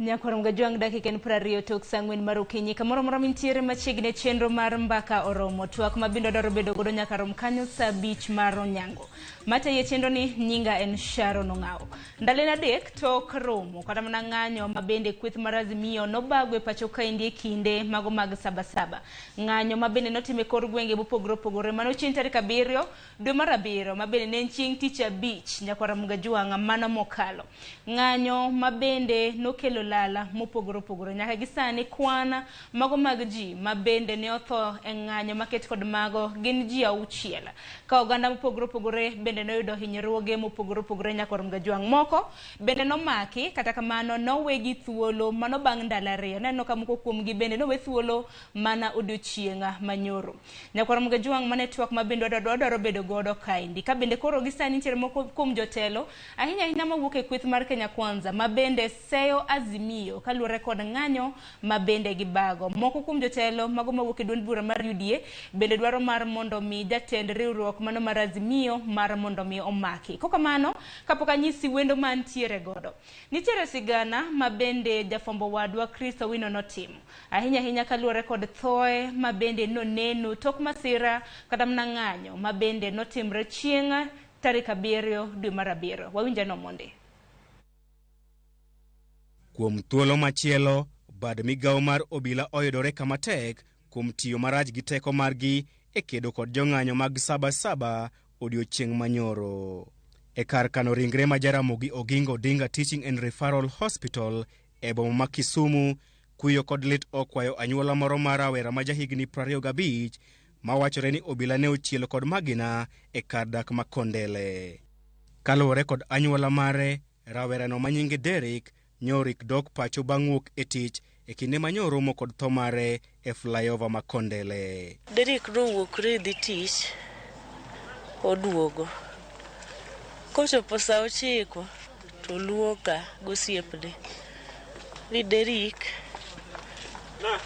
Nyakwar Mgajwang' dakika en 20 tok saa 4 mar okinyi. Kamoro amora mintiere machiegni e chenro mar mbaka oromo. Twak ma bende wadwaro bedo godo nyaka rom kanyo saa 5 mar onyango. Matayi e chenro ni nyinga en Sharon Ong'awo. Ndalo en adek tok romo kata mana ng'anyo ma bende kweth mar Azimio nobago e pacho kaendi e kinde mago mag Sabasaba. Ng'anyo ma bende notim e kor gwenge mopogore opogore mano chieng' tarik 7 dwe mar 7 ma bende ne en chieng' tich abich nyakwar Mgajwang' mano mokalo. Ng'anyo ma bende nokelo lala mopogore opogore nyaka gi sani kwan mago mag ji ma bende ne otho e ng'anyo maket kod mago gin ji 6. Ka oganda mopogore opogore bende noyudo hinyruoge mopogore opogore nyakwar Mgajwang'. Moko bende nomaki kata kamano nowegi thuolo mano bang' ndalo 2. Naneno ka moko kuomgi bende nowe thuolo mana odiochieng' manyoro. Nyakwar Mgajwang' mane twak ma bende wadwaro bedo godo kaendi. Ka bende koro gi sani nitiere moko kuom jotelo ahinya ahinya mawuok e kweth mar Kenya Kwanza ma bende seyo Azimio kaluwore kod ng'anyo ma bende gibago. Moko kuom jotelo mago mawuok e duond bura mar UDA bende dwaro mar mondo mi jatend riwruok mano mar Azimio mar mondo mi omaki. Kokamano, kapok anyisi wendo mantiere godo. Nitiere sigana ma bende jafwambo wadwa Chris Owino notimo. Ahinya ahinya kaluwore kod thoe ma bende noneno tok masira kata mana ng'anyo ma bende notimre chieng' tarik 7 dwe mar 7. Wawinj ano mondi. Kuom thuolo machielo, bad migawo mar obila oyudore kama tek kuom tiyo marach gi teko margi e kedo kod jong'anyo mag Sabasaba odiochieng' manyoro. E kar kano ringre ma Jaramogi Oginga Odinga Teaching and Referral Hospital e boma ma Kisumu, kuyo kod lit okwayo anyuola moro mar rawera ma jahigni 25 mawachore ni obila ne ochielo kod magina e kar dak ma Kondele. Kaluwore kod anyuola mare, rawerano ma nyinge Derrick nyorik dok pacho bang' wuok e tich e kinde ma nyoromo kod tho mare e flyover ma Kondele. Derrick nowuok ni dhi tich, oduogo. Kochopo saa 9 to luonga gosiepne ni Derrick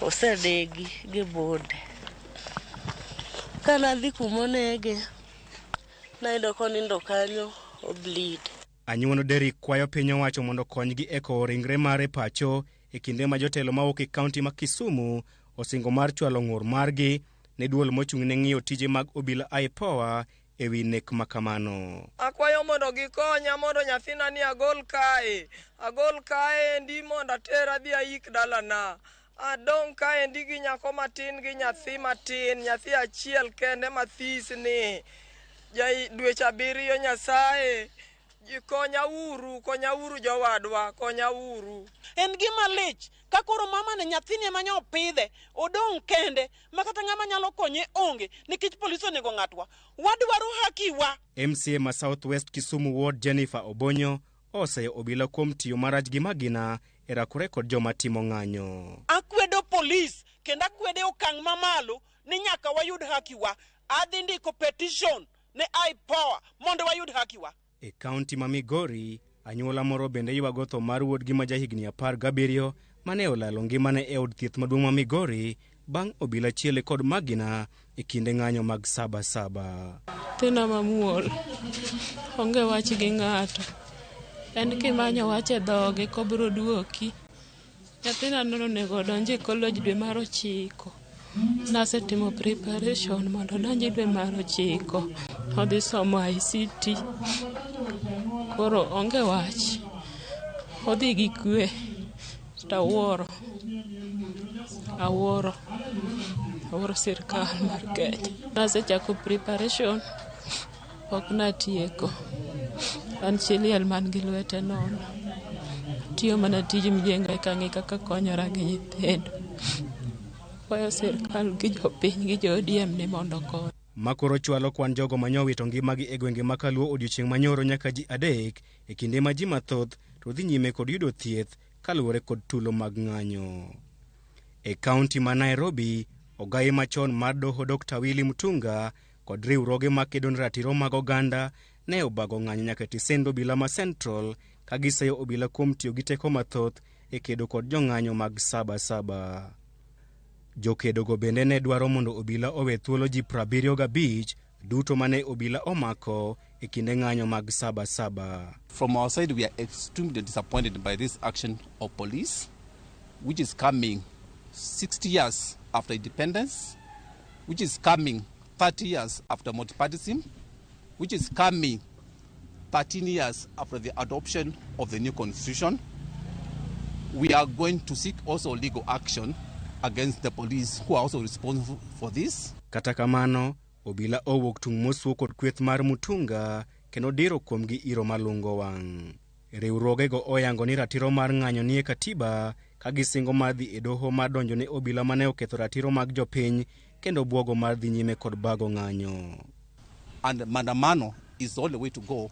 osenegi gi bunde. Kane adhi kumonege, nayudo konindo kanyo obleed. Anyuond Derrick kwayo piny owacho mondo okonygi e kowo ringre mare pacho e kinde ma jotelo mawuok e kaunti ma Kisumu osingo mar chwalo ng'ur margi ne duol mochung' ne ng'iyo tije mag obila IPOA e wi nek ma kamano. Akwayo mondo gikonya mondo nyathina ni agol kae. Agol kae endi mondo ater adhi ayik dalana. Adong' kaendi gi nyako matin gi nyathi matin, nyathi achiel kende mathis ni. Ja dweche 7 Nyasaye, konya uru, konya uru jowadwa, konya uru. En gima lich ka koro mama ne nyathini ema nyo opidhe, odong' kende, ma kata ng'ama nyalo konye onge, nikech polis onego ng'atwa. Wadwaro haki wa. MCA ma South West Kisumu Ward Jennifer Obonyo oseyo obila kuom tiyo marach gi magina e rakore kod joma timo ng'anyo. Akwedo polis kendo akwede okang' mamalo ni nyaka wayud haki wa. Adhi ndiko petition ne IPOA mondo wayud haki wa. E kaunti ma Migori, anyuola moro bende ywago tho mar wuodgi ma jahigni 17 mane olalo ngimane e od thieth maduong' ma Migori bang' obila chiele kod magina e kinde ng'anyo mag Sabasaba. Nyathina mamuol, onge wach gi ng'ato. En kimanyo wach e dhoge kobiro duoki. Nyathina nonego odonj e college dwe mar 9. Nasetimo preparation mondo odonj dwe mar 9. Odhi somo ICT. Koro onge wach. Odhi gi kwe. To awuoro. Awuoro. Awuoro sirkal mar Kenya. Nasechako preparation, pok natieko. An chi liel man gi lwete nono. Atiyo mana tij mjengo eka ang'e kaka konyora gi nyithindo. Kwayo sirkal gi jopiny gi jo ODM ni mondo okony. Makoro chwalo kwan jogo manyowito ngimagi e gwenge ma Kaluo odiochieng' manyoro nyaka ji 3 e kinde ma ji mathoth to dhi nyime kod yudo thieth kaluwore kod tulo mag ng'anyo. E kaunti ma Nairobi, ogayi machon mar doho Dr. Willy Mutunga kod riwruoge makedo ne ratiro mag oganda ne obago ng'anyo nyaka e tisend obila ma Central ka giseyo obila kuom tiyo gi teko mathoth e kedo kod jong'anyo mag Sabasaba. Jokedogo bende ne dwaro mondo obila owe thuolo ji 75 duto mane obila omako e kinde ng'anyo mag Saba Saba. From our side, we are extremely disappointed by this action of police, which is coming 60 years after independence, which is coming 30 years after multipartyism, which is coming 13 years after the adoption of the new constitution. We are going to seek also legal action against the police who are also responsible for this. Kata kamano, obila owuok tung' mosuo kod kweth mar Mutunga kendo diro kuomgi iro malungo wang'. Riwruogego oyango ni ratiro mar ng'anyo nie katiba ka gisingo mar dhi e doho mar donjo ne obila mane oketho ratiro mag jopiny kendo buogo mar dhi nyime kod bago ng'anyo. And maandamano is the only way to go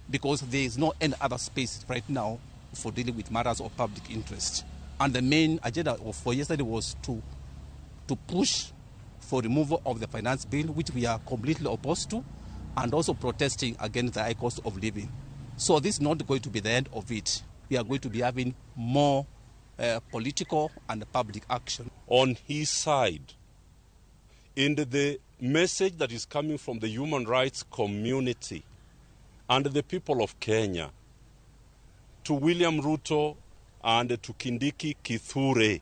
because there is no any other space right now for dealing with matters of public interest. And the main agenda for yesterday was to push for removal of the finance bill, which we are completely opposed to, and also protesting against the high cost of living. So this is not going to be the end of it. We are going to be having more political and public action. On his side, in the message that is coming from the human rights community and the people of Kenya to William Ruto and to Kindiki Kithure.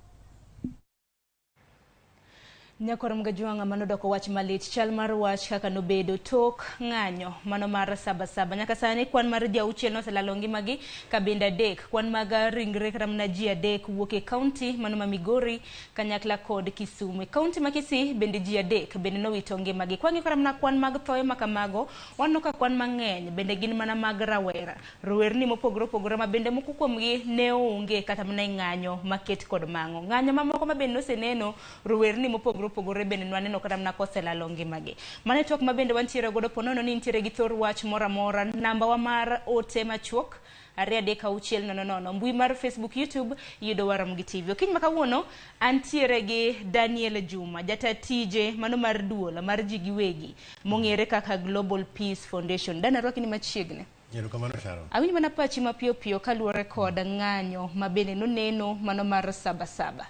Nyakwar Mgajwang'a mano doko wach malit chal mar wach kaka nobedo tok ng'anyo mano mar Saba Saba. Nyaka sani kwan mar ji auchiel noselalo ngimagi ka bende adek kwan mag ringre kata mana ji adek wuok e kaunti mano ma Migori kanyakla kod Kisumu. E kaunti ma Kisii bende ji adek bende nowito ngimagi. Kwang'iyo kata mana kwan mag thoe ma kamago, waneno ka kwan mang'eny bende gin mana mag rawera. Rowerni mopogore opogore ma bende moko kuomgi ne onge kata mana e ng'anyo maket kod mang'o. Ng'anyo mamoko ma bende noseneno rowerni mopogore opogore bende nwaneno kata mana koselalo ngimagi. Mano e twak ma bende wantiere godo ponono ni nitiere gi thor wach moro amora. Namba wa mar ote machuok 23600. Mbui mar Facebook, YouTube yudo Ramogi TV. Okinyi ma kawuono antiere gi Daniel Juma, jata tije mano mar duol mar ji giwegi mong'ere kaka Global Peace Foundation. Dan, arwaki ni machiegni. Erokamano, Sharon. Awinj mana pachi mapiyo piyo kaluwore kod ng'anyo ma bende noneno mano mar Saba Saba.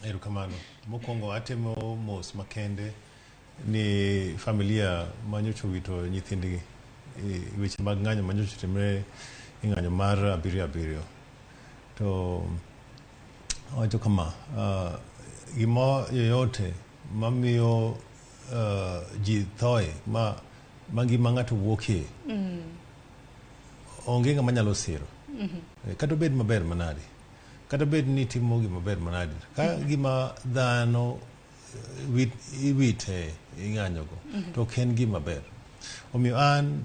Erokamano. Mokwongo atemo mos makende ni familia manyocha owito nyithindgi e weche mag ng'anyo manyocha otimre e ng'anyo mar 77. To awacho kama, gima yoyote mamiyo ji thoe ma ngima ng'ato wuokie onge ng'ama nyalo siro. Kata obed maber manade, kata bed ni itimo gima ber manade, ka gima dhano iwite ing'anyogo to ok en gima ber. Omiyo an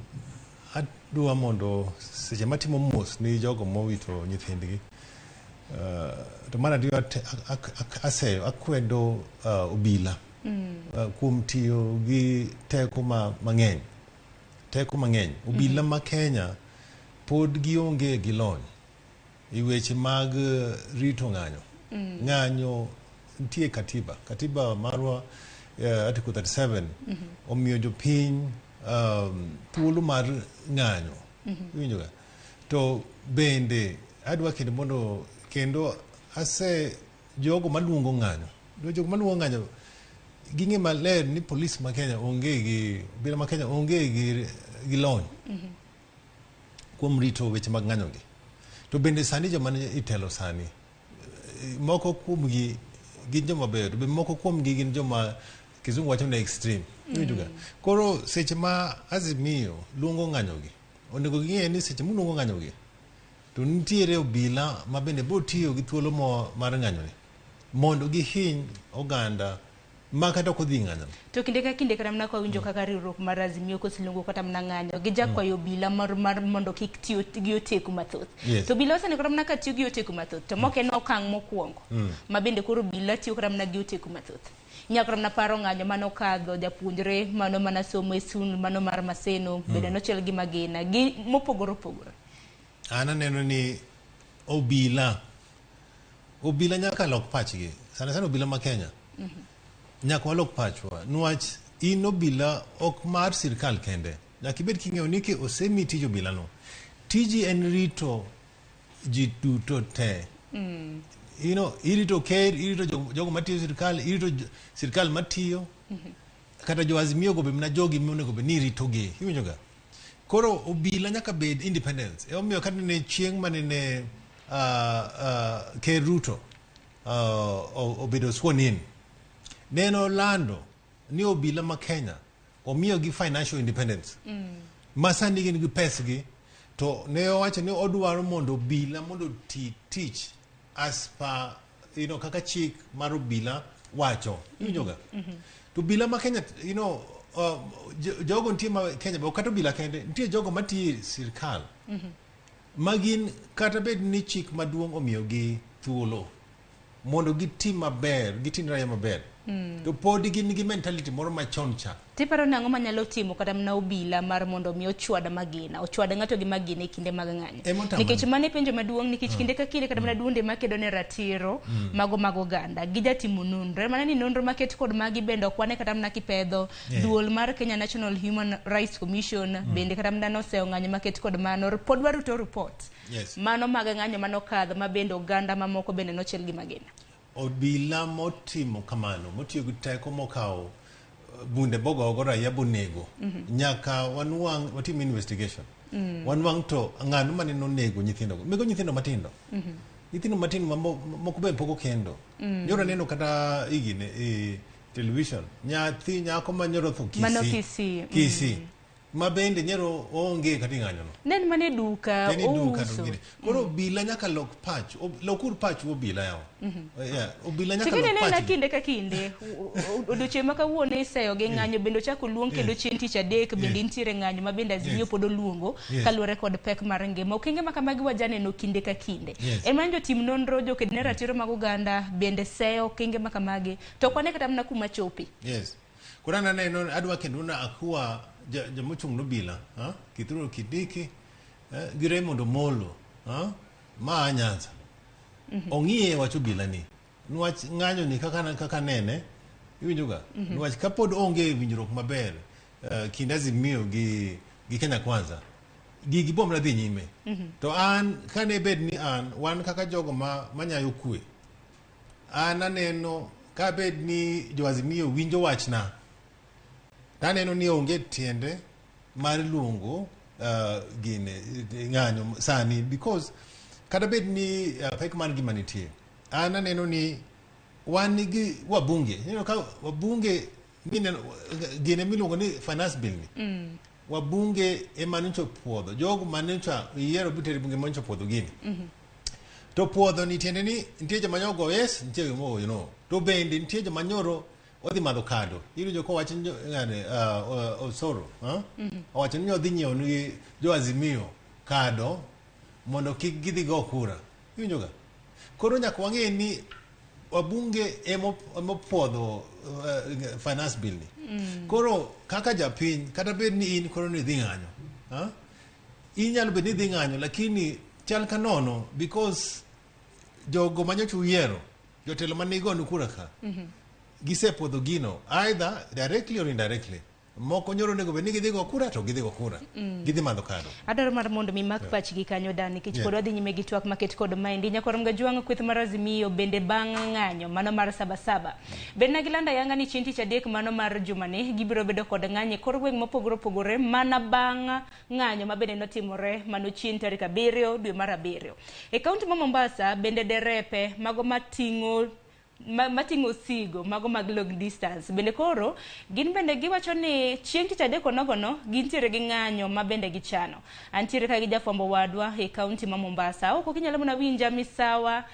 adwa mondo seche matimo mos ni jogo mowito nyithindgi, to mar ariyo aseyo akwedo obila kuom tiyo gi teko mang'eny, teko mang'eny. Obila ma Kenya pod gionge gi lony e weche mag rito ng'anyo. Ng'anyo nitie katiba, katiba marwa, article 37 omiyo jopiny thuolo mar ng'anyo. Iwinjo ga? To bende adwa kendo mondo kendo ase jogo maluongo ng'anyo, jogo maluongo ng'anyo ging'e maler ni polis ma Kenya onge gi obila ma Kenya onge gi lony kuom rito weche mag ng'anyo gi. To bende sani joma ni itelo sani, moko kuomgi gin joma beyo, to bende moko kuomgi gin joma kizungu wacho ni extreme. Iwinjo ga? Koro seche ma Azimio luongo ng'anyo gi, onego ging'e ni seche muluongo ng'anyo gi, to nitiere obila ma bende biro tiyo gi thuolo mar ng'anyo ni mondo gihiny oganda ma kata ok odhi ng'anyo. To kinde ka kinde kata mana kwawinjo kaka riwruok mar Azimio koseluongo kata mana ng'anyo, gijakwayo obila mar mondo kik tiyo gi oteku mathoth. To obila oseneno kata mana ka tiyo gi oteku mathoth, to mok en okang' mokwongo ma bende koro obila tiyo kata mana gi oteku mathoth. Inyalo kata mana paro ng'anyo manokadho japuonjre mano mana somo e skul mano mar Maseno bende nochiel gi magina gi mopogore opogore. An aneno ni obila nyaka lok pachgi, sana sana obila ma Kenya. Nyaka walok pachwa, niwach in obila ok mar sirkal kende. Nyaka ibed king'eyo ni ki osemi tij obila no. Tiji en rito ji duto te. Irito ker, irito jogo matiyo e sirkal, irito sirkal matiyo. Kata jo Azimio go be mana jogi monego bed ni iritogi. Iwinjo ga? Koro obila nyaka bed independence. Emomiyo kata ne chieng' manene Ker Ruto obedo sworn in, nene olando ni obila ma Kenya omiyogi financial independence. Ma sani gin gi pesgi to ne owacho ni odwaro mondo obila mondo oti tich as per kaka chik mar obila wacho. Iwinjoga? To obila ma Kenya jogo nitie ma Kenya ok kata obila kende nitie jogo matiyo e sirkal ma gin kata bed ni chik maduong' omiyogi thuolo mondo giti maber giti ne raia maber to pod gin gi mentality moro machon cha. Tiparo ni ang'o manyalo timo kata mana obila mar mondo mi ochwad magina, ochwad ng'ato gi magina e kinde mag ng'anyo? Nikech mano e penjo maduong' nikech kinde ka kinde kata mana duonde makedo ne ratiro mago mag oganda gijatimo nonro. En mana ni nonro maket kod magi bende ok wane kata mana kipedho duol mar Kenya National Human Rights Commission bende kata mana noseyo ng'anyo maket kod mano pod warito report. Mano mag ng'anyo manokadho ma bende oganda mamoko bende nochiel gi magina. Obila motimo kamano motiyo gi teko mokawo bunde bogogo raia bonego nyaka wanwang' watim investigation. Wanwang' to ng'ano mane nonego nyithindo go. Mego nyithindo matindo. Nyithindo matindo ma moko be pok okendo. Nyoro aneno kata igine e television nyathi nyako ma nyoro otho Kisii. Mano Kisii. Kisii. Ma bende nyoro onge kata e ng'anyo no. Ne en mana e duka, En e duka to ouso. gine. Koro obila nyaka lok pach. Lokur pachu obila yawa. Yeah, obila nyaka Chikene lok nena pachgi. kinde ka kinde odiochieng' ma kawuono iseyo gi ng'anyo bende ochako oluong kendo chieng' tich adek bende nitiere ng'anyo ma bende Azimio pod oluongo kaluwore kod pek mar ngima. Okenge ma kamagi wajaneno kinde ka kinde. En mana jotim nonro joked ne ratiro mag oganda bende seyo okenge ma kamagi to ok wane kata mana kuma chope. Yes. Koro an aneno adwa kendo na akwa jomochung' ne obila, Kithure Kindiki gi Raymond Omolo ma a Nyanza. Ong'iye wach obila ni. Niwach ng'anyo ni kaka nene, iwinjo ga? Niwach kapod onge winjruok maber kind Azimio gi Kenya Kwanza, gigi bo mana dhi nyime. To an kane bed ni an wan kaka jogo manyayo kwe, an aneno ka bed ni jo Azimio winjo wachna, to aneno ni onge tiende mar luongo gine ng'anyo sani because kata bed ni pek mar ngima nitie, an aneno ni wan gi wabunge, ineno ka wabunge mineno gine miluongo ni finance bill ni wabunge ema nyocha opuodho jogo manyocha yiero bitero e bunge manyocha opuodho gini. To puodho ni tiende ni nitie joma nyo ogo yes, nitie joma ogoyo no. To bende nitie joma nyoro odhi madho kado. Iwinjo kowacho ni ng'ane Osoro, owacho ni odhi nyiewo ni jo Azimio kado mondo kik gidhi go kura. Iwinjo ga? Koro nyaka wang'e ni wabunge emopuodho finance bill ni. Koro kaka japiny kata bed ni in koro ni idhi ng'anyo, inyalo bedo ni idhi ng'anyo lakini chal ka nono because jogo manyocha uyiero jotelo manigo ni kura ka gisepuodho gino either directly or indirectly. Moko nyoro onego bed ni gidhi go kura to gidhi go kura. Gidhi madho kado. Adwaro mar mondo mi mak pachgi kanyo dan nikech pod wadhi nyime gi twak maket kod maendi. Nyakwar Mgajwang' kweth mar Azimio bende bang' ng'anyo mano mar Sabasaba. Bende ne gilando ayanga ni chieng' tich adek mano mar jumani gibiro bedo kod ng'anyo e kor gweng' mopogore opogore mana bang' ng'anyo ma bende notimore mano chieng' tarik 7 dwe mar 7. E kaunti ma Mombasa bende derepe mago mating'o mating'o osigo mago mag long distance bende koro gin bende giwacho ni chieng' tich adek onogono gintiere gi ng'anyo ma bende gichano. Antiere ka gi jafwambo wadwa e kaunti ma Mombasa. Ok inyalo mana winja misawa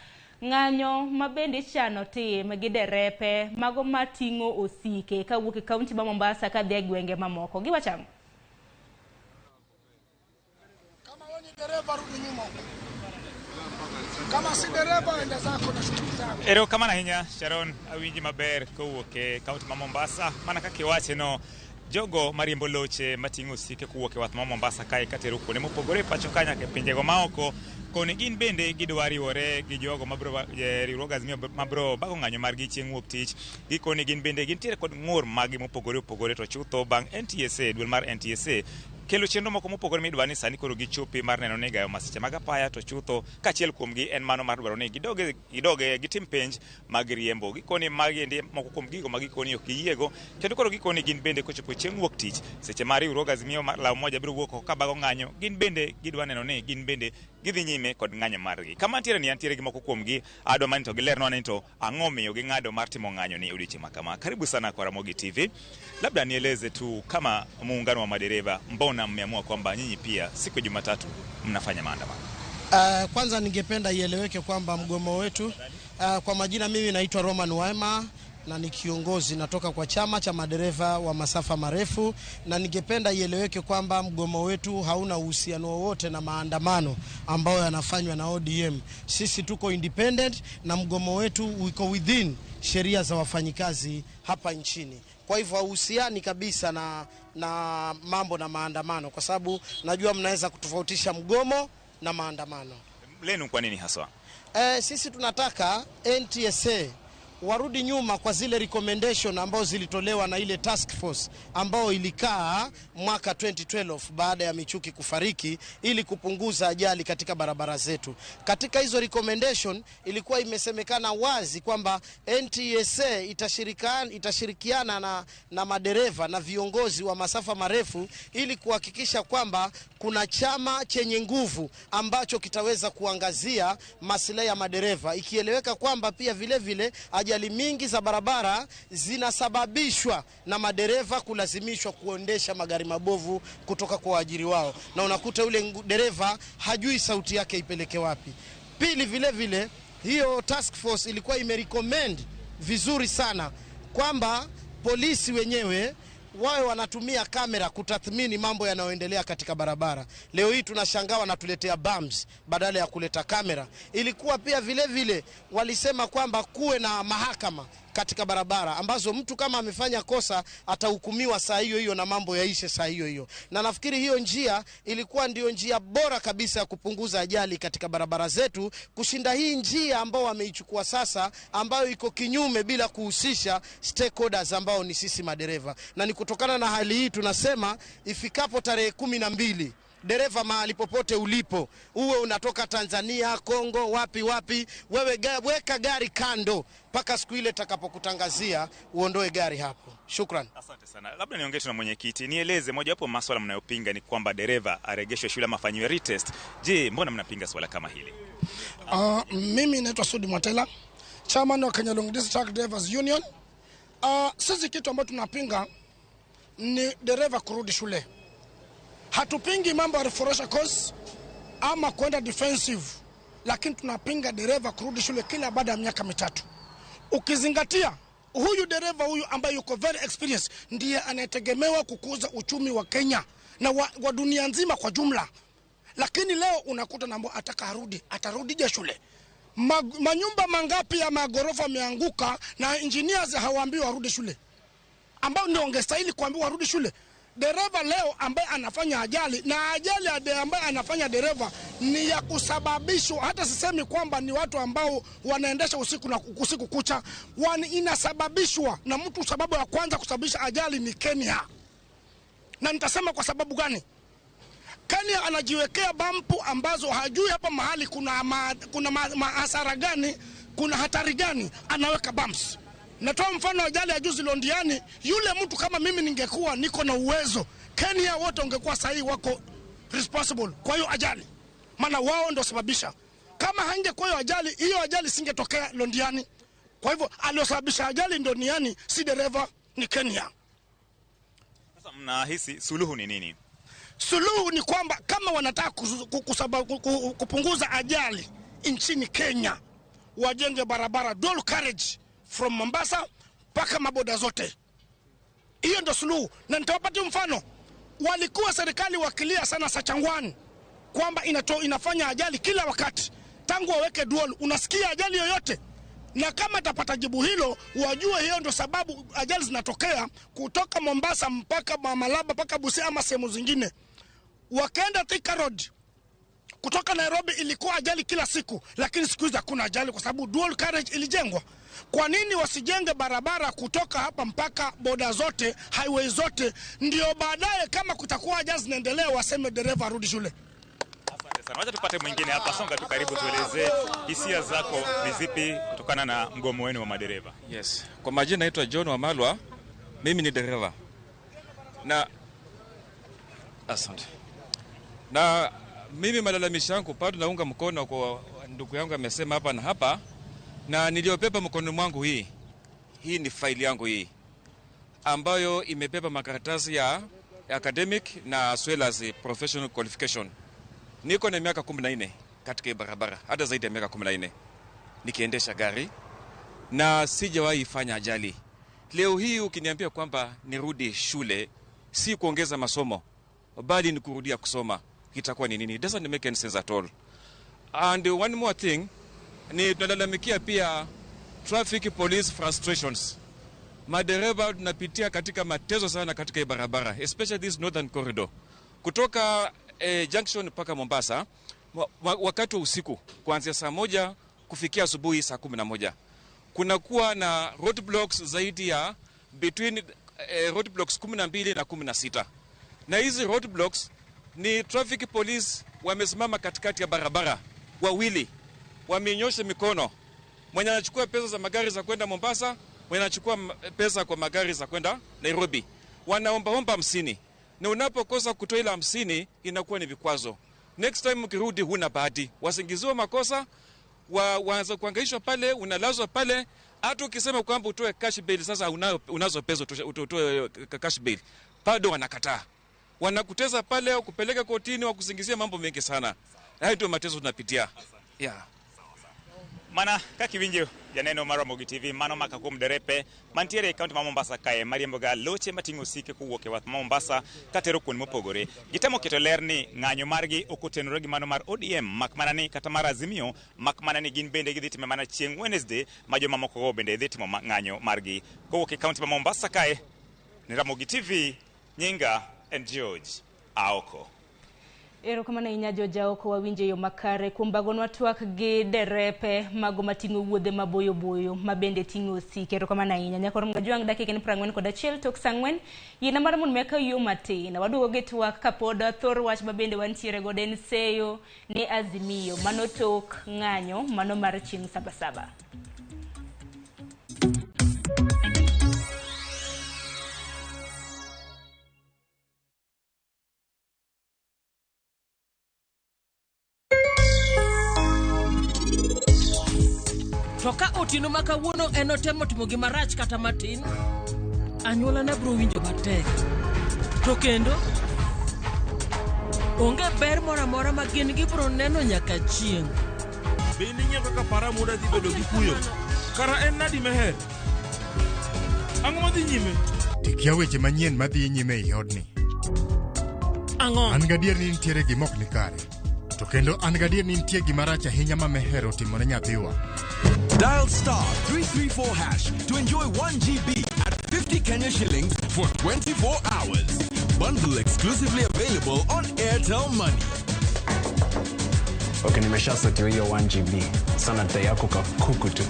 ng'anyo ma bende ichano tim gi derepe mago mating'o osike kawuok e kaunti ma Mombasa kadhi e gwenge mamoko. Giwacho ang'o? Kama wewe ni dereva rudi nyuma huko. Kama si dereva enda zako na shughuli zako. Erokamano ahinya Sharon, awinji maber kowuok e kaunti ma Mombasa. Mana kaka iwache no, jogo mariembo loche mating'o osike kowuok e wath ma Mombasa kae katero kuonde mopogore e pacho ka nyaka e pinjego maoko, koni gin bende gidwa riwore gi jogo mabro riwruog Azimio mabro bago ng'anyo margi chieng' wuok tich. Gikoni gin bende gintiere kod ng'ur maggi mopogore opogore to chutho bang' NTSA, duol mar NTSA kelo chenro moko mopogore midwa ni sani koro gichopi mar neno ni gayo masiche mag apaya to chutho kaachiel kuomgi en mano mar dwaro ni gidoge gitim penj mag riembo. Gikoni magi endi moko kuom gigo ma gikoni ok giyiego, kendo koro gikoni gin bende kochopo chieng' wuok tich seche ma riwruog Azimio mar La Umoja biro wuok oko kabago ng'anyo, gin bende gidwa neno ni gin bende gidhi nyime kod ng'anyo margi. Kama ntiere ni antiere gi moko kuomgi, adwa mani to gilernwa ni to ang'o miyo ging'ado mar timo ng'anyo ni odiochieng' ma kama. Karibu sana kwa Ramogi TV. Labda nieleze tu kama muungano wa madereva, mbona mmeamua kwamba nyinyi pia siku ya Jumatatu mnafanya maandamano? Kwanza ningependa ieleweke kwamba mgomo wetu, kwa majina mimi naitwa Roman Waema na ni kiongozi natoka kwa chama cha madereva wa masafa marefu, na ningependa ieleweke kwamba mgomo wetu hauna uhusiano wowote na maandamano ambayo yanafanywa na ODM. Sisi tuko independent na mgomo wetu uko within sheria za wafanyikazi hapa nchini. Kwa hivyo hauhusiani kabisa na mambo na maandamano, kwa sababu najua mnaweza kutofautisha mgomo na maandamano. Lenu kwa nini haswa? Sisi tunataka NTSA warudi nyuma kwa zile recommendation ambazo zilitolewa na ile task force ambao ilikaa mwaka 2012 baada ya Michuki kufariki, ili kupunguza ajali katika barabara zetu. Katika hizo recommendation ilikuwa imesemekana wazi kwamba NTSA itashirikiana na madereva na viongozi wa masafa marefu ili kuhakikisha kwamba kuna chama chenye nguvu ambacho kitaweza kuangazia maslahi ya madereva, ikieleweka kwamba pia vile vile ajali mingi za barabara zinasababishwa na madereva kulazimishwa kuendesha magari mabovu kutoka kwa waajiri wao, na unakuta yule dereva hajui sauti yake ipeleke wapi. Pili, vile vile hiyo task force ilikuwa imerecommend vizuri sana kwamba polisi wenyewe wawe wanatumia kamera kutathmini mambo yanayoendelea katika barabara. Leo hii tunashangaa wanatuletea bumps badala ya kuleta kamera. Ilikuwa pia vile vile walisema kwamba kuwe na mahakama katika barabara ambazo mtu kama amefanya kosa atahukumiwa saa hiyo hiyo na mambo yaishe saa hiyo hiyo. Na nafikiri hiyo njia ilikuwa ndio njia bora kabisa ya kupunguza ajali katika barabara zetu, kushinda hii njia ambao wameichukua sasa, ambayo iko kinyume bila kuhusisha stakeholders ambao ni sisi madereva. Na ni kutokana na hali hii tunasema ifikapo tarehe 12, dereva mahali popote ulipo, uwe unatoka Tanzania, Kongo, wapi wapi, wewe weka gari kando mpaka siku ile takapokutangazia uondoe gari hapo. Shukran. Asante sana. Labda niongee tu na mwenyekiti, nieleze mojawapo masuala mnayopinga ni kwamba dereva aregeshwe shule ama afanyiwe retest. Je, mbona mnapinga swala kama hili? Mimi naitwa Sudi Mwatela, chairman wa Kenya Long Distance Truck Drivers Union. Sisi kitu ambacho tunapinga ni dereva kurudi shule. Hatupingi mambo ya refresher course ama kwenda defensive, lakini tunapinga dereva kurudi shule kila baada ya miaka 3. Ukizingatia huyu dereva huyu ambaye yuko very experienced ndiye anayetegemewa kukuza uchumi wa Kenya na wa dunia nzima kwa jumla. Lakini leo unakuta nambo ataka arudi, atarudije shule? Manyumba mangapi ya magorofa yameanguka na engineers hawaambiwi warudi shule, ambao ndio wangestahili kuambiwa warudi shule. Dereva leo ambaye anafanya ajali, na ajali ambaye anafanya dereva ni ya kusababishwa, hata sisemi kwamba ni watu ambao wanaendesha usiku na usiku kucha, inasababishwa na mtu. Sababu ya kwanza kusababisha ajali ni Kenya. Na nitasema kwa sababu gani. Kenya anajiwekea bampu ambazo hajui hapa mahali kuna hasara gani, kuna hatari gani, anaweka bumps. Natoa mfano ajali ya juzi Londiani. Yule mtu kama mimi ningekuwa niko na uwezo, Kenya wote ungekuwa sahihi wako responsible kwa hiyo ajali, maana wao ndio sababisha. Kama haingekuwa hiyo ajali, hiyo ajali singetokea Londiani. Kwa hivyo aliyosababisha ajali ndio niani, si dereva, ni Kenya. Sasa mnahisi suluhu ni nini? Suluhu ni kwamba kama wanataka kupunguza ajali nchini Kenya, wajenge barabara dual carriage from Mombasa mpaka maboda zote. Hiyo ndio suluhu. Na nitawapatia mfano. Walikuwa serikali wakilia sana Sachangwani kwamba inafanya ajali kila wakati. Tangu waweke dual, unasikia ajali yoyote? Na kama tapata jibu hilo, wajue hiyo ndio sababu ajali zinatokea kutoka Mombasa mpaka Malaba mpaka Busia ama sehemu zingine. Wakaenda Thika Road kutoka Nairobi ilikuwa ajali kila siku, lakini siku hizi hakuna ajali kwa sababu dual carriage ilijengwa. Kwa nini wasijenge barabara kutoka hapa mpaka boda zote, highway zote, ndio baadaye kama kutakuwa ajali zinaendelea waseme dereva arudi shule. Asante sana. Wacha tupate mwingine hapa. Songa tu karibu, tueleze hisia zako ni zipi kutokana na mgomo wenu wa madereva. Yes. Kwa majina naitwa John Wamalwa. Mimi ni dereva. Na asante. Na mimi malalamisho yangu bado naunga mkono kwa ndugu yangu amesema hapa na hapa, na niliyopepa mkono mwangu hii ni faili yangu hii ambayo imepepa makaratasi ya academic na as well as professional qualification. Niko na miaka 14 katika barabara, hata zaidi ya miaka 14 nikiendesha gari na sijawahi fanya ajali. Leo hii ukiniambia kwamba nirudi shule, si kuongeza masomo bali ni kurudia kusoma, itakuwa ni nini? It doesn't make any sense at all. And one more thing, ni tunalalamikia pia traffic police frustrations. Madereva tunapitia katika mateso sana katika barabara, especially this northern corridor. Kutoka junction mpaka Mombasa, wakati wa usiku kuanzia saa 1 kufikia asubuhi saa 11. Kunakuwa na roadblocks zaidi ya between roadblocks 12 na 16. Na hizi roadblocks ni traffic police wamesimama katikati ya barabara, wawili wamenyosha mikono. Mwenye anachukua pesa za magari za kwenda Mombasa, mwenye anachukua pesa kwa magari za kwenda Nairobi. Wanaomba 50. Na unapokosa kutoa ile 50 inakuwa ni vikwazo. Next time ukirudi huna bahati. Wasingiziwa makosa, waanza kuhangaishwa pale, unalazwa pale. Hata ukisema kwamba utoe cash bail, sasa unazo pesa utoe cash bail, bado wanakataa. Wanakuteza pale, wakupeleka kotini, wakusingizia mambo mengi sana. Hayo ndio mateso tunapitia. Yeah. Mana kaka iwinjo janeno mar Ramogi TV, mano maka kuom derepe mantiere e kaunti ma Mombasa kae mariembo ga loche mating'o osike kowuok e wath ma Mombasa katero kuonde mopogore. Gitemo keto ler ni ng'anyo margi ok otenore gi mano mar ODM, mak mana ni kata mar Azimio, mak mana ni gin bende gidhi time mana chieng' Wednesday ma jomamoko go bende dhi timo ng'anyo margi. Kowuok e kaunti ma Mombasa kae ni Ramogi TV, nyinga en George Aoko. Erokamano ahinya George Aoko, wawinjo yo makare kuom bagonwa twak gi derepe mago mating'o wuodhe maboyo boyo mabende ting'o osike. Erokamano ahinya nyakor Mgajwang', dakika en 41 tok saa 4. Yiena mar mondo mi yo matin waduogo gi twak kapod thor wach mabende wantiere godo en seyo ne Azimio mano tok ng'anyo mano mar chieng' Sabasaba. To ka otieno ma kawuono en otemo timo gima rach kata matin, anyuola ne biro winjo matek. To kendo onge ber moro amora ma gin gibiro neno nyaka chieng'. Be ing'eyo kaka para muda dhi bedo gi kuyo? Kara en nadi Meher? Ang'o madhi nyime? Tikia weche manyien madhi nyime e odni. Ang'o? An gadier ni nitiere gima ok ni kare. To kendo an gadier ni nitie gima rach ahinya ma Meher otimo ne nyathiwa. Dial star 334 hash to enjoy 1 GB at 50 Kenya shillings for 24 hours. Bundle exclusively available on Airtel Money. Okay, nimeshasetiwa hiyo 1 GB. Sana data yako kakuku tu.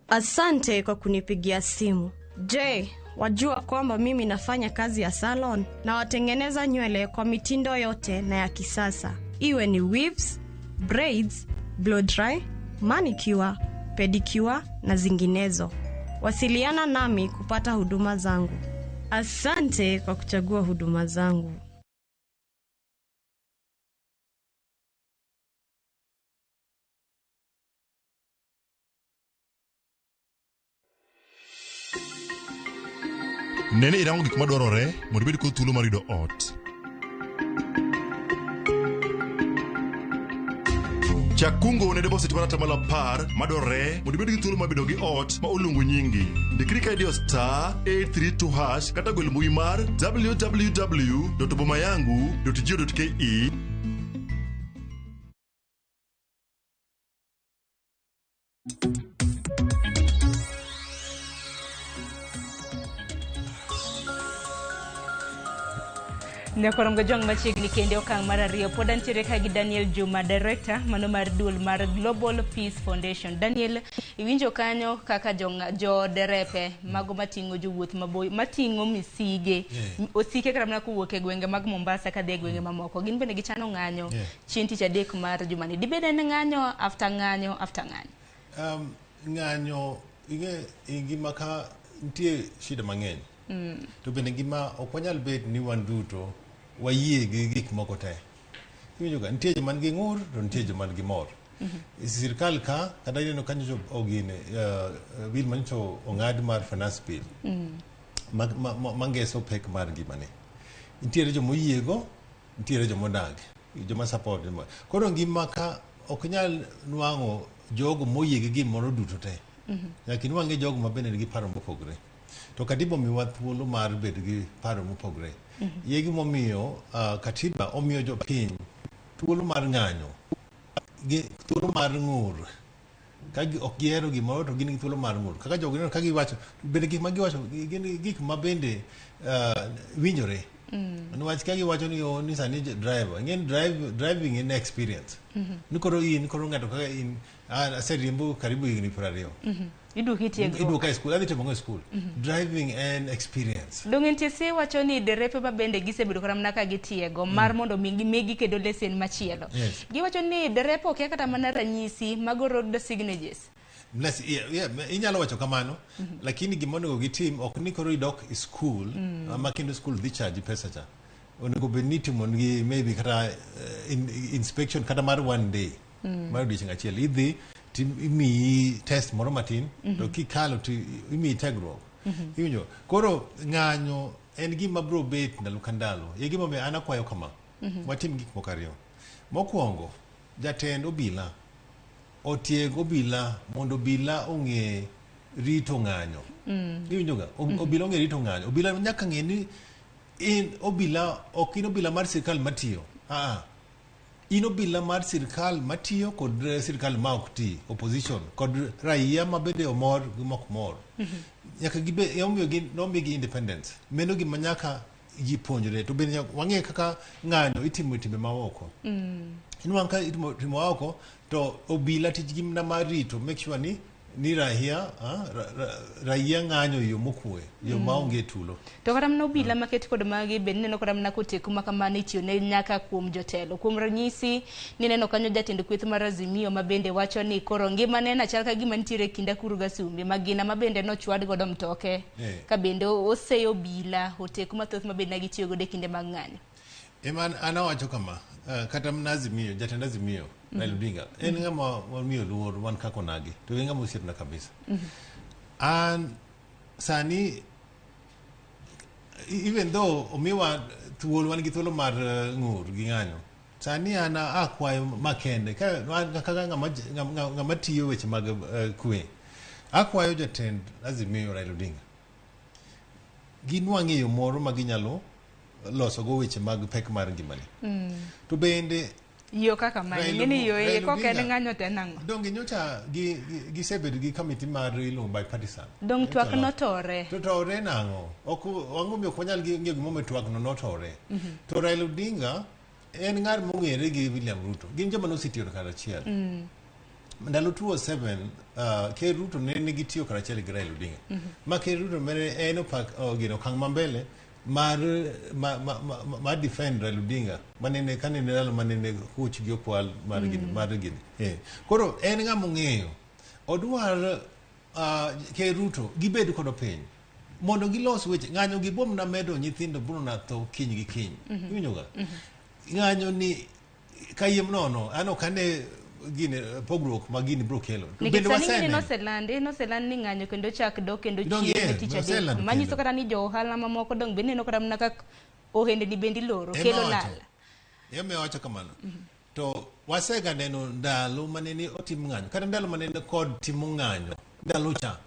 Asante kwa kunipigia simu. Je, wajua kwamba mimi nafanya kazi ya salon na watengeneza nywele kwa mitindo yote na ya kisasa. Iwe ni weaves, braids, blow dry, manicure, pedicure na zinginezo. Wasiliana nami kupata huduma zangu. Asante kwa kuchagua huduma zangu. Nene irango gik madwarore mondo ibed kod thuolo mar yudo ot. Chak kungo ne deposit mar 10% madwarore mondo ibed gi thuolo mar bedo gi ot ma oluongo nyingi. Ndikri ka idiyo *832# kata gwel mbui mar www.bomayangu.go.ke. Nyakorongo Jong machiegni kende okang' mar ariyo pod antiere ka gi Daniel Juma, director mano mar duol mar Global Peace Foundation. Daniel, iwinjo kanyo kaka jo derepe mago mating'o jowuoth maboyo mating'o misige osike kata mana kowuok e gwenge mag Mombasa kadhi e gwenge mamoko, gin bende gichano ng'anyo chieng' tich adek mar jumani. Dibed en ng'anyo after ng'anyo after ng'anyo? Ng'anyo ing'e e ngima ka nitie shida mang'eny. To bende ngima ok wanyal bet ni wan duto wayie gi gik moko te. Iwinjo ga, nitie joma nigi ng'ur to nitie joma nigi mor. E sirkal ka kata ineno ka nyocha ogine bill manyocha ong'ad mar finance bill mangeso pek mar ngimani. Nitiere joma oyiego, nitiere joma odagi, joma support. Joma. Koro ngima ka ok nyal nwang'o jogo moyie gi gimoro duto te. Nyaka inwang'e jogo ma bende nigi paro mopogre. To katiba omiwa thuolo mar bedo gi paro mopogre. Ye gimomiyo katiba omiyo jopiny thuolo mar ng'anyo, gi thuolo mar ng'ur. Ka ok gihero gimoro to gin gi thuolo mar ng'ur. Kaka jogo ineno ka giwacho, bende gik ma giwacho gin gik ma bende winjore. Niwach ka giwacho ni oh, ni sani driver, ing'e ni driving en experience. Ni koro in koro ng'ato kaka in aseriembo karibu higni 20. Iduoki tiegruok. Iduoka e skul, adhi timo ang'o e skul? Driving en experience. Dong NTSA wacho ni derepe ma bende gisebedo kata mana ka gitiego mar mondo mi gimigi kendo lesen machielo. Giwacho ni derepe okia kata mana ranyisi mago road signages. Bless, yeah, inyalo wacho kamano, lakini gima onego gitim ok ni koro idok e skul ma kendo skul dhi charge pesa cha. Onego bed ni itimo nigi maybe kata inspection kata mar one day. Mar odiochieng' achiel idhi imiyi test moro matin to kikalo to imiyi tiegruok. Iwinjo? Koro ng'anyo en gima biro bet ndalo ka ndalo. E gima omiyo an akwayo kama. Watim gik moko ariyo. Mokwongo, jatend obila otieg obila mondo obila ong'e rito ng'anyo. Iwinjo ga? Obila ong'e rito ng'anyo. Obila nyaka ng'e ni in obila ok in obila mar sirkal matiyo. In obila mar sirkal matiyo kod sirkal ma ok ti, opposition, kod raia ma bende omor gi mok mor. Nyaka gibe, emomiyo gin nomigi independence. Meno gima nyaka ji puonjre. To bende nyaka wang'e kaka ng'anyo itimo e timbe maoko. Inwang' ka itimo timbe maoko to obila tijgi mana mar rito make sure ni raia, raia ng'anyo e yo mokwe, yo maonge tulo. To kata mana obila maket kod magi bende ineno kata mana koteku ma kamano itiyo ne nyaka kuom jotelo. Kuom ranyisi, nineno kanyo jatend kweth mar Azimio ma bende wacho ni koro ngimane en achal ka gima nitiere kind akuru gi asumbi, magina ma bende nochwad godo mtoke, ka bende oseyo obila oteku mathoth ma bende ne gitiyo godo e kinde mag ng'anyo. Ema an awacho kama, kata mana Azimio, jatend Azimio, Raila Odinga, en ng'ama wamiyo luor wan kaka onagi, to en ng'ama osiepna kabisa. An sani even though omiwa thuolo, wan gi thuolo mar ng'ur gi ng'anyo, sani an akwayo makende ka kaka ng'ama tiyo weche mag kwe, akwayo jatend Azimio Raila Odinga ginwang'e yo moro ma ginyalo losogo weche mag pek mar ngimani. To bende yo kaka mane, Raila ing'e ni yo e Raila kok en Odinga ng'anyo to en ang'o? Donge nyocha gisebedo gi committee mar iluongo bipartisan. Dong Nyocha twak loso. notore. To tore nang'o? Ok ang'o omiyo ok wanyal ng'eyo gimomiyo twak no notore. To Raila Odinga en ng'at mong'ere gi William Ruto. Gin joma nosetiyo karachiel. Ndalo 2007 Ker Ruto ne nigi tiyo karachiel gi Raila Odinga. Ma Ker Ruto mene en opak, gino okang' mambele mar ma defend Raila Odinga manene kanene ndalo manene kuch gi okwal mar gini, mar gini. Koro en ng'ama ong'eyo odwar Ker Ruto gibed kod piny mondo gilos weche ng'anyo gi bom na medo nyithindo bro na tho kiny gi kiny. Iwinjo ga? Ng'anyo ni kayiem nono an ok ane gini pogruok ma gini bro kelo. To Nikech bende sani ng'eni waseneno. noseland ni ng'anyo kendo chak dok kendo Dong' chien ye, tich noseland adek. Manyiso kendo. kata ni jo ohala mamoko dong' bende ineno kata mana kaka ohendni bende iloro, Ema kelo wacho. lal. Ema wacho kamano. To wasega neno ndalo manene otim ng'anyo, kata ndalo manene kod timo ng'anyo, ndalo cha.